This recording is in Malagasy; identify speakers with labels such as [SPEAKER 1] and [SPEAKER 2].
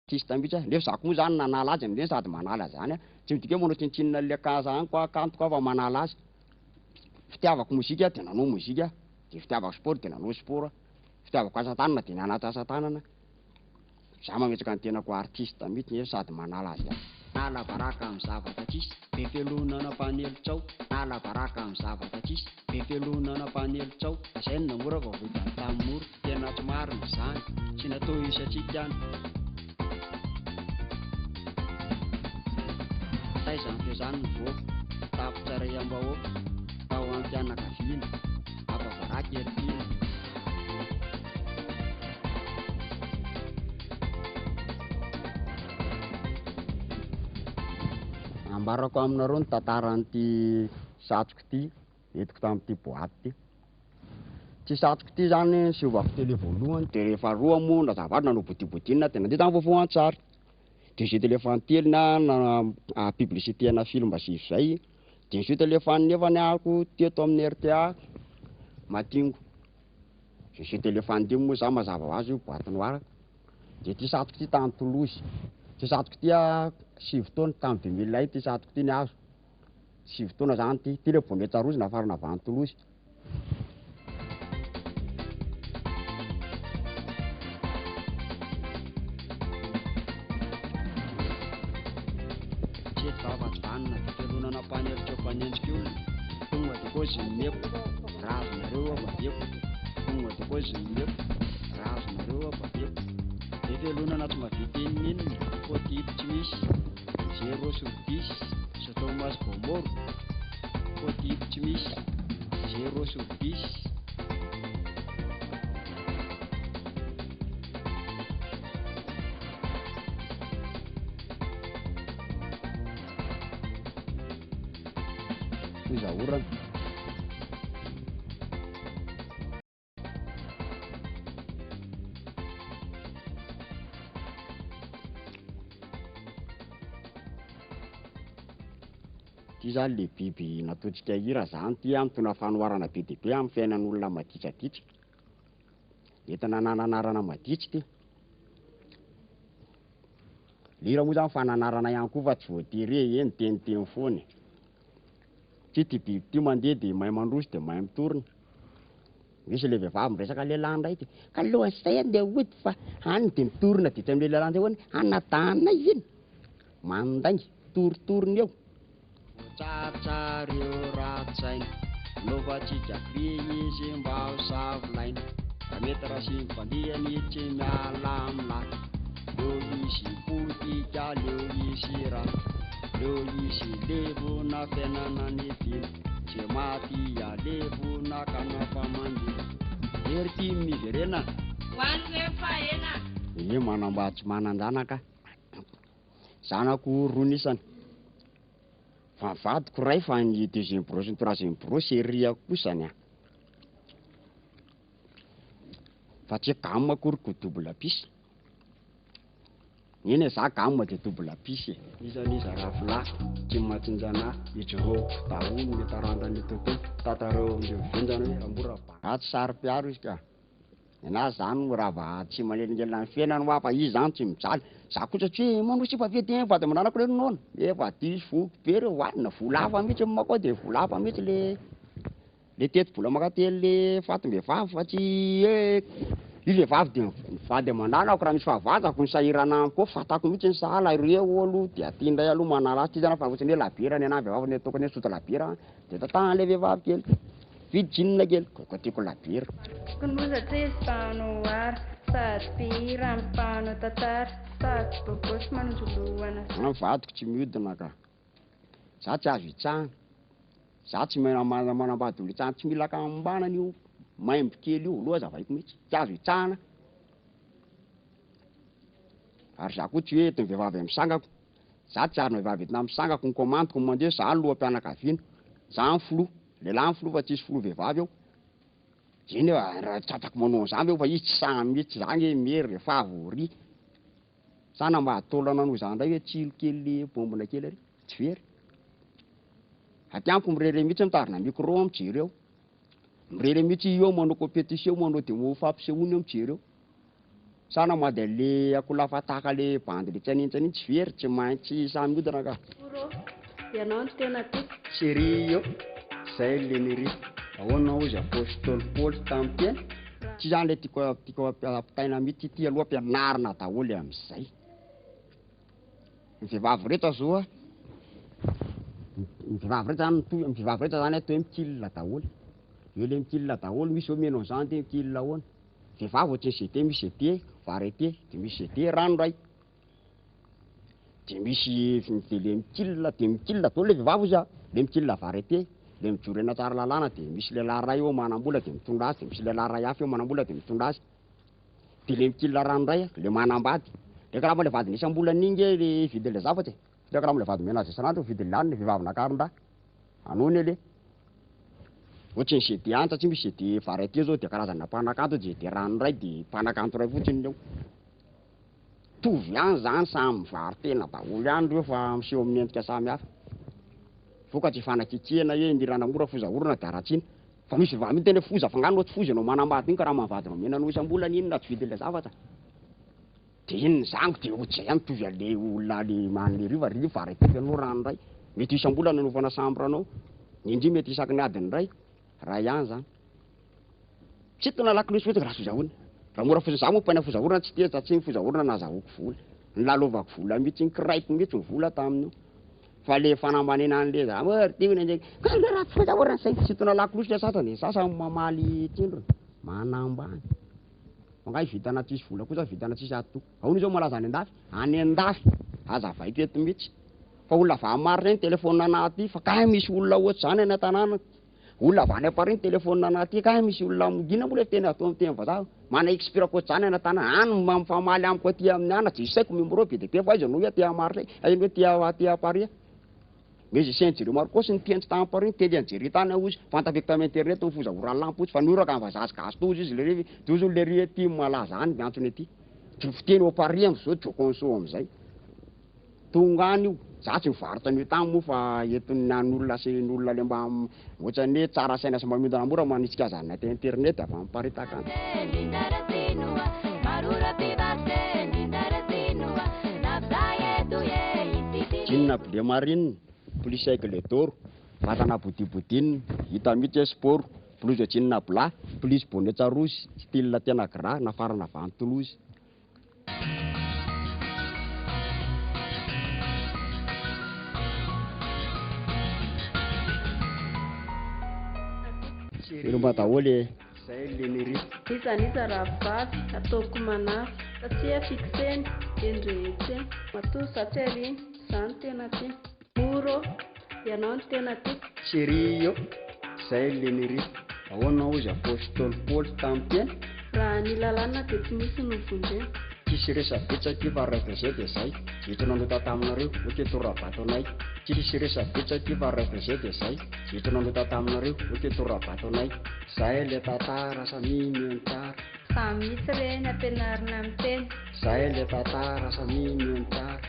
[SPEAKER 1] Artiste mihitsy aho, nefa za koa moa zany nanala azy amin'ireny sady manala zany aho, tsy midika hoe manao tsinontsinona an'le kasa amiko aho, kantoko aho fa manala azy. Fitiavako mozika dia nanao mozika aho, dia fitiavako sport dia nanao sport aho, fitiavako asa tanana dia nianatra asa tanana aho. Za mametraka ny tenako ho artiste mihitsy nefa sady manala azy ihany. Manala baraka amin'ny zavatra tsisy, be fialonana mpanely tsao, manala baraka amin'ny zavatra tsisy, be fialonana mpanely tsao, lazainy na mora fa voidany tamin'ny mora. Tena tsy marina izany, tsy natao hisantsika any. Taiza ny feo izany nivoaka, tafo-tsaraiam-bahoaka, tao amin'ny fianakaviana, afa-baraka ery tiana. Ambarako aminareo ny tantaran'ity satroka ity entiko tamin'ity boaty ity. Ity satroka ity zany nisehovako tele voalohany de rehefa roa moa nazava azy nanao bodibodinina de nandeha zany vaovao an-tsary. De niseho tele fanintelony aho na publicité ana film sivy zay, de niseho tele faninefany ahako teto amin'ny rta Matingo. De niseho tele fanindimy moa za mazava ho azy boite noire. De ity satroka ity tany Toulouse. Ity satroka ity 9 taona, tamin'ny 2001 ity satroka ity ny azo. 9 taona zany ity. Ity le bonnet rouge nafarana avy any Toulouse. Tsy vava tsy vanona de fialonana mpanelika mpanenjika olona. Tonga de kôzy ny meko, raha azonareo aho babeko. Tonga de kôzy ny meko, raha azonareo aho babeko. Be fialonana tsy mahavita inoninona, faux type tsy misy. Zéro sur dix, Sodoma sy Gomoro, faux type tsy misy, zéro sur dix. Tohiza orana. Ity zany le biby nataontsika hira zany ity an, mitondra fanoharana be dia be amin'ny fiainan'olona maditraditra. Entina nananarana maditra ity. Le hira moa zany fananarana ihany koa fa tsy voatery hoe he miteniteny foana e. Satria ity biby ity mandeha dia mahay mandroso dia mahay mitorona. Misy le vehivavy miresaka lehilahy ndray de ka alohan'izay andeha hody fa any de mitorona de tsy amle lehilahy ndray hoany anadahana iny mandainga mipitorotorona eo. Voatsaritsary eo rahatsaina, anaovantsika krizy mba ho savolaina, Ramety Rasimpandiany tsy miala aminah, leo hisy potika leo hisy ratsy, leo hisy levona fiainana ny tiana. Tsy maty alevona ka na fa mandeha. Hery ty miverena.
[SPEAKER 2] Ho an'ny efa ela.
[SPEAKER 1] Ie manambady tsy manan-janaka. Zanako roa ny isany. Fa ny vadiko iray fa ny deuxième brosse ny troisième brosse ery ako kosany an. Fa tsy gamme akory ko double pisse. Eny e, za gamme de double pisse e. Iza n'iza rafilahy, tsy matsinjana, ijoroako daholo ny taranjan'i Toto, tatareo amin'ireo vendrana hoe ramora ba. Za tsy saro-piaro izy ka. Nenazy zany moa raha va tsy manelingelina ny fiainany hoa fa izy zany tsy mijaly. Za kosa tsy hoe manao sipa ve de vady aman-dranako reo noana. Efa diso voky be reo hoanina, vola hafa mihitsy ny makao de vola hafa mihitsy le. Le tetibola mankaty le fatim-behivavy fa tsy hoe io vehivavy de mivady aman-dranako raha misy fahavazako ny sahirana amiko eo fantako mihitsy ny sahala ireo aloha de aty indray aloha manala azy ty zany fa ohatrany hoe labiera ny anahy vehivavy ny ataoko ny hoe misotro labiera de tantahan le vehivavy kely mividy jean kely ko tiako labiera.
[SPEAKER 2] Kinoza izy mpanao art sady mpihira no mpanao tantara sady bôgôsy manondro lohana.
[SPEAKER 1] Ny vadiko tsy miodina ka. Za tsy azo itsahana. Za tsy manambady olona itsahana, tsy mila kambanana io maimbo kely io, aloha azavaiko mihitsy, tsy azo itsahana. Ary za koa tsy hoe entin'ny vehivavy amin'ny sangako, za tsy azon'ny vehivavy entina amin'ny sangako, ny commandeko ny mandeha, za loham-pianakaviana, za ny filoha, lehilahy ny filoha fa tsisy filoha vehivavy eo. Eny e, raha tratrako manao an'izany ve fa izy tsy sahy mihitsy, za nge mery rehefa favori. Sa nambady taolana noho izany indray hoe tsilo kely le bombina kely ary? Tsy very. Aty amiko mirere mihitsy mitazona micro aho mijery eo. Mirere mihitsy eo manao competition manao demo fampisehoana eo mijery eo. Sa namady an'le akoholahy fataka le bandy le tsy hanintsy tsy very, tsy maintsy samy mihodina ka.
[SPEAKER 2] Moro ô, ianao no tena tiako.
[SPEAKER 1] Chérie ô, zay le niriko. Ahoana hozy Apostoly Paoly tamin'ny teny? Tsy zany le tiako tiako ampitaina mihitsy ity aloha ampianarina daholo amin'izay. Ny vehivavy rehetra zao a, ny vehivavy rehetra zany mitovy, ny vehivavy rehetra zany atao hoe mikilina daholo. Eo le mikilina daholo, misy zao mino an'izany de mikilina ahoana. Vehivavy ohatry ny GT, misy GT variété, de misy GT ranoray. De misy de le mikilina, de mikilina daholo le vehivavy ozy a, le mikilina variété, le mijoro eny Tsaralalàna de misy lehilahy ray eo manam-bola de mitondra azy, de misy lehilahy ray hafa eo manam-bola de mitondra azy. De le mikilina ranoray a, le manambady. Le karaha le vadiny isam-bolana iny nge le vidin'le zavatra e. Le karaha le vady omena azy isan'andro vidin'le hanina vehivavy nakarin-dahy. Anao le. Ohatry ny GT any satria misy GT variété zao de karazana mpanakanto, GT ranoray de mpanakanto ray fotsiny eo. Mitovy ihany zany, samy mivaro-tena daholo ihany reo fa miseho amin'ny endrika samy hafa. Vokatry fanakekena hoe ny ranamora foza orona de haratsiana. Fa misy vehivavy mihitsy tena hoe foza fa ngah anao tsy foza ianao manambady iny ka raha manavadinao omena anao isam-bolana iny na tsy vidin'le zavatra. De iny ny zango de ohatr'izay ihany mitovy an'le olona le manome rio fa ry variété fa ianao ranoray. Mety isam-bolana anaovana chambre anao, ny indri mety isaky ny adiny ray, ray ihany zany. Tsy tona lakolosy fotsiny raha foza orona. Raha mora foza, za moa mpaina foza orona tsy tia satria ny foza orona nazahoako vola. Nilalaovako vola mihitsy, nikiraiko mihitsy ny vola tamin'io. Fa le fanambanena an'le za, oh, ry tiako ny ka le raha tsy foza orona zay. Tsy tona lakolosy le sasany, de sasany mamaly tindrona, manambany. Fa nga vitana tsisy vola kosa vitana tsisy ato. Ahoana izao malaza any an-dafy? Any an-dafy, hazavaiko eto mihitsy. Fa olona avy any Marina iny téléphone anaty fa kay misy olona ohatry zany any an-tanàna. Olona avy any Paris ny téléphone anaty kay misy olona mangina moa le teny atao amin'ny teny vazaha. Mana expire ohatry zany any an-tanàna. Any mifamaly amiko aty amin'ny ana, tsy saiko numéro be dia be fa aiza no hoe aty Marina, aiza no hoe aty aty Paris. Mais je sais Jerry Marcos ny tiany tany Paris, teny an'i Jerry tany aho izy. Fantafeko tamin'ny internet ny foza oran'ny lampo izy fa nioraka ny vazaha sy gasy toa izy le ry, de ozy le ry aty malaza any miantsona aty. De fiteny ao Paris am'izao Joconso am'izay. Tonga any io, za tsy mivarotra an'io tany moa fa entin'ny an'olona sy ny olona le mba ohatran'ny hoe tsara saina sy mba miondana mora manitsika azy any anaty internet avy any Paris takany. Jean bleu marine, plus aigle d'or, vatana bodibodine, hita mihitsy hoe sport, blouse jean blanc, plus bonnet rouge, style tena gras, nafarana avy any Toulouse. Veloma daholo e. Zay le niriko.
[SPEAKER 2] Iza n'iza rahavavy, ataoko manafy. Satria fixeny, eny rehetra eny. Matoa za tsy ariana, za no tena tiako. Moro ô, ianao no tena tiako.
[SPEAKER 1] Chérie ô, zay le niriko. Ahoana hozy Apostoly Paoly tamin'ny teny?
[SPEAKER 2] Raha ny lalàna dia tsy misy no vonjena.
[SPEAKER 1] Tsisy resa-betsaka fa raha zay dia zay. Jeto nanota taminareo, ok torabato anay. Tsisy resa-betsaka fa raha zay dia zay. Jeto nanota taminareo, ok torabato anay. Zay le tantara samy mihaino tsara.
[SPEAKER 2] Samy misy reny ampianarina amin'ny teny.
[SPEAKER 1] Zay le tantara samy mihaino tsara.